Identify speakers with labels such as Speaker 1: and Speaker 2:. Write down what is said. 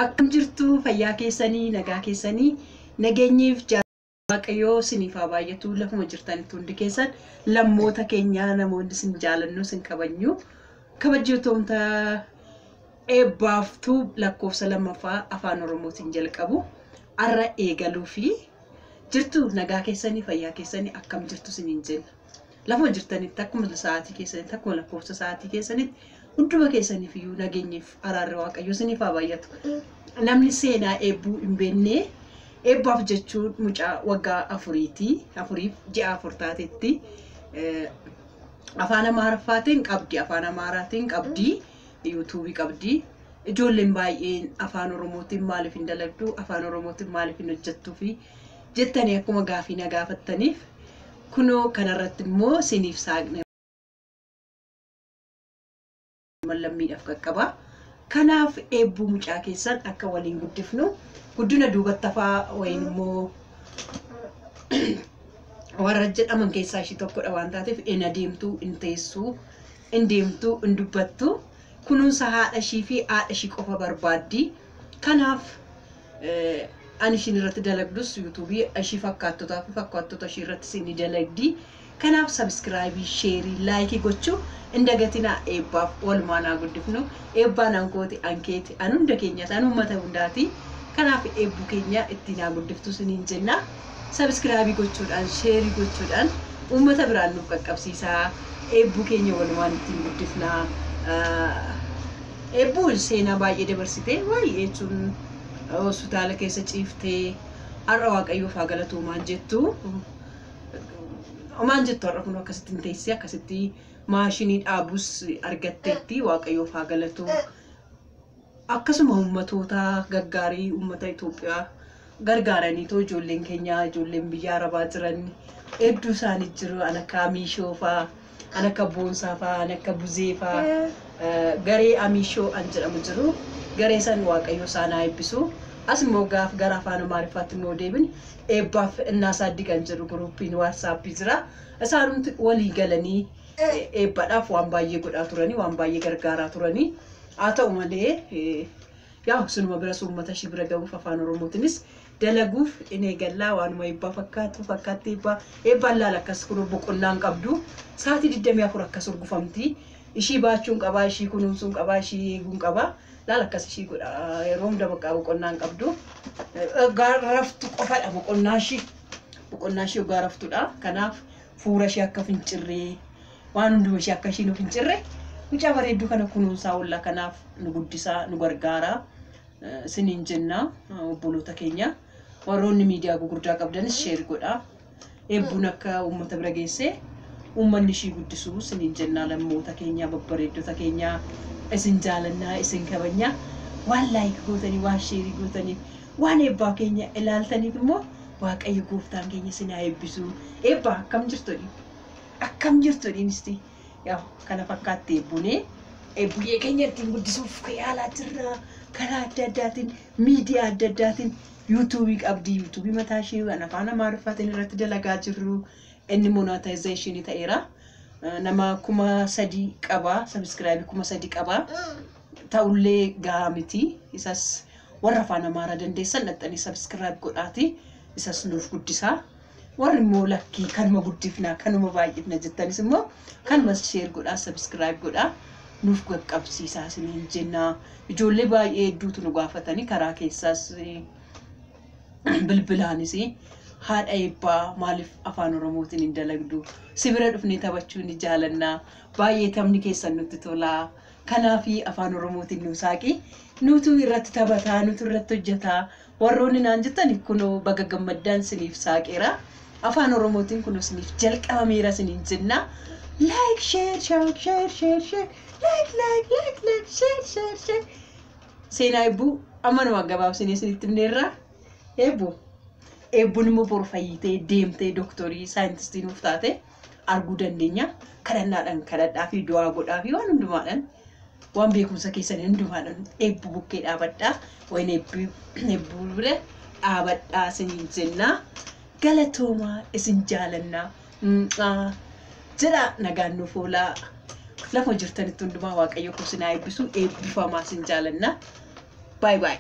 Speaker 1: Akkam jirtu fayyaa keessanii nagaa keessanii nageenyiif Waaqayyoo isiniif haa baay'atu lafuma jirtanitti hundi keessan lammoota keenyaa namoonni isin jaalannu isin kabajnu kabajjatoomta eebbaaftuu lakkoofsa lammaffaa afaan Oromootiin jalqabu har'a eegaluu fi jirtu nagaa keessanii fayyaa keessanii akkam jirtu isiniin jenna. Lafuma jirtanitti akkuma sa'aatii keessanitti akkuma lakkoofsa sa'aatii keessanitti hunduma keessaniif iyyuu nageenyiif araarri Waaqayyoo isiniif haa baay'atu. Namni seenaa eebbuu hin beekne eebbaaf jechuun mucaa waggaa afuriiti. Afuriif ji'a afur taatetti afaan Amaariffaatiin qabdi, afaan Amaaraatiin qabdi, yuutuubii qabdi. Ijoolleen baay'een afaan Oromootiin maaliif hin dalagdu, afaan Oromootiin maaliif hin hojjettuu fi jettanii akkuma gaafii na gaafattaniif kunoo kanarratti immoo isiniif saaqne lammiidhaaf qaqqaba. Kanaaf eebbuu mucaa keessan akka waliin guddifnu guddina duubatti hafaa wayin immoo warra jedhaman keessaa ishii tokkodha waan taateef hin adeemtu, hin teessu, hin deemtu, hin dubbattu. Kunuunsa haadha ishii fi haadha ishii qofa barbaaddi. Kanaaf ani ishiin irratti dalagdus yuutuubii ishii fakkaattotaa fi fakkaattota ishii irratti ni dalagdi. Kanaaf sabiskiraayibii, sheerii, laayikii gochuu hin dagatinaa. Eebbaaf walumaan haa guddifnu. Eebbaan ankooti, ankeeti, an hunda keenyaati, an uummata hundaati. Kanaaf eebbuu keenya ittiin haa guddiftu isiniin jenna. Sabiskiraayibii gochuudhaan, sheerii gochuudhaan uummata biraan nuuf qaqqabsiisaa. Eebbuu keenya walumaan ittiin guddifnaa. Eebbuun seenaa baay'ee dabarsite baay'ee jechuun hospitaala keessa ciiftee har'a Waaqayyoof haa galatu maan jettu. Maan jettu har'a kun akkasitti hin teessee akkasitti maashinii dhaabus argatteetti Waaqayyoof haa galatu. Akkasuma uummatoota gaggaarii uummata Itoophiyaa gargaaraniitoo ijoolleen keenya ijoolleen biyya Arabaa jiran hedduu isaanii jiru. An akka Amiishoo fa'aa, an akka Boonsaa fa'aa, an akka Buzee fa'aa garee Amiishoo an jedhamu jiru. Garee san Waaqayyo isaan haa eebbisu. As immoo gaaf gara afaan Amaariffaatti immoo deebin eebbaaf innaasaaddi kan jedhu guruupiin waatsaappii jira. Isaanumti walii galanii eebbaadhaaf waan baay'ee godhaa turanii waan baay'ee gargaaraa turanii. Haa ta'u malee yaa sunuma biras uummata ishii bira gahuuf afaan Oromootiinis dalaguuf in eegallaa waanuma eebbaa fakkaatu fakkaatti eebbaa eebbaan laala akkas kun boqonnaan qabdu sa'aatii 24 akkas urgufamti. Ishii baachuun qabaa, ishii kunuunsuun qabaa, ishii eeguun qabaa. Laala akkas ishii godha yeroo hunda bakka boqonnaan qabdu. Raftu qofadha boqonnaa ishii. Boqonnaa ishii ogaa raftudha. Kanaaf fuula ishee akka fincirree waan hunduma ishee akka ishiin of fincirre mucaa bareedduu kana kunuunsaa oolla. Kanaaf nu guddisaa nu gargaaraa isiniin jenna obboloota keenya. Warroonni miidiyaa gurguddaa qabdanis sheer godhaa. Eebbuun akka uummata bira geessee uummanni ishii guddisuu isiniin jennaa lammoota keenya babbareeddota keenya isin jaalannaa isin kabajnaa waan laayik gootanii waan sheerii gootanii waan eebbaa keenya ilaaltaniif immoo Waaqayyo gooftaan keenya isin haa eebbisu. Eebbaa akkam jirtu akkam jirtu dhiinisti yaa kana fakkaatti eebbuunee eebbuyyee keenya ittiin guddisuuf yaalaa jirra karaa adda addaatiin miidiyaa adda addaatiin yuutuubii qabdi yuutuubii mataa ishee waan afaan Amaariffaatiin irratti dalagaa jirru. Inni monetization ta'eera. Nama 3000 qaba. Sabiskiraayibii 3000 qaba. Ta'ullee gahaa miti. Isas warra afaan Amaaraa dandeessan dhaxxanii sabiskiraayib godhaati. Isas nuuf guddisaa. Warri immoo lakkii kanuma guddifna kanuma baay'ifna jettanis immoo kanuma sheer godhaa sabiskiraayib godhaa nuuf qaqqabsiisaa isiniin jenna. Ijoollee baay'ee hedduutu nu gaafatanii karaa keessaas bilbilaanis haadha eebbaa maaliif afaan Oromootiin hin dalagdu? Si bira dhufnee taphachuu ni jaalannaa. Baay'ee taphni keessan nutti tolaa. Kanaafi afaan Oromootiin nu saaqi. Nutu irratti taphataa, nutu irratti hojjetaa. Warroonni naan jettan kunoo baga gammaddaan siniif saaqeera. Afaan Oromootiin kunoo siniif jalqabameera siniin jenna. Like, share, share, share, share, share. Like, like, like, like, share, share, share. Seenaa eebbuu ammanuma gabaabsinee isinitti himneerra. Eebbuu. Eebbuun immoo boru fayyitee deemtee dooktorii saayintistii nuuf taate arguu dandeenya. Kadhannaadhaan kadhadhaa fi du'aa godhaa fi waan hundumaadhaan waan beekumsa keessan hundumaadhaan eebbuu bukkee dhaabadhaa. Wayin eebbuu bira dhaabadhaa isiniin jennaa. Galatoomaa isin jaalannaa. Jedha nagaan nuuf oolaa. Lafa jirtanitti hundumaa Waaqayyo koo isin haa eebbisu. Eebbifamaa isin jaalannaa. Baay baay.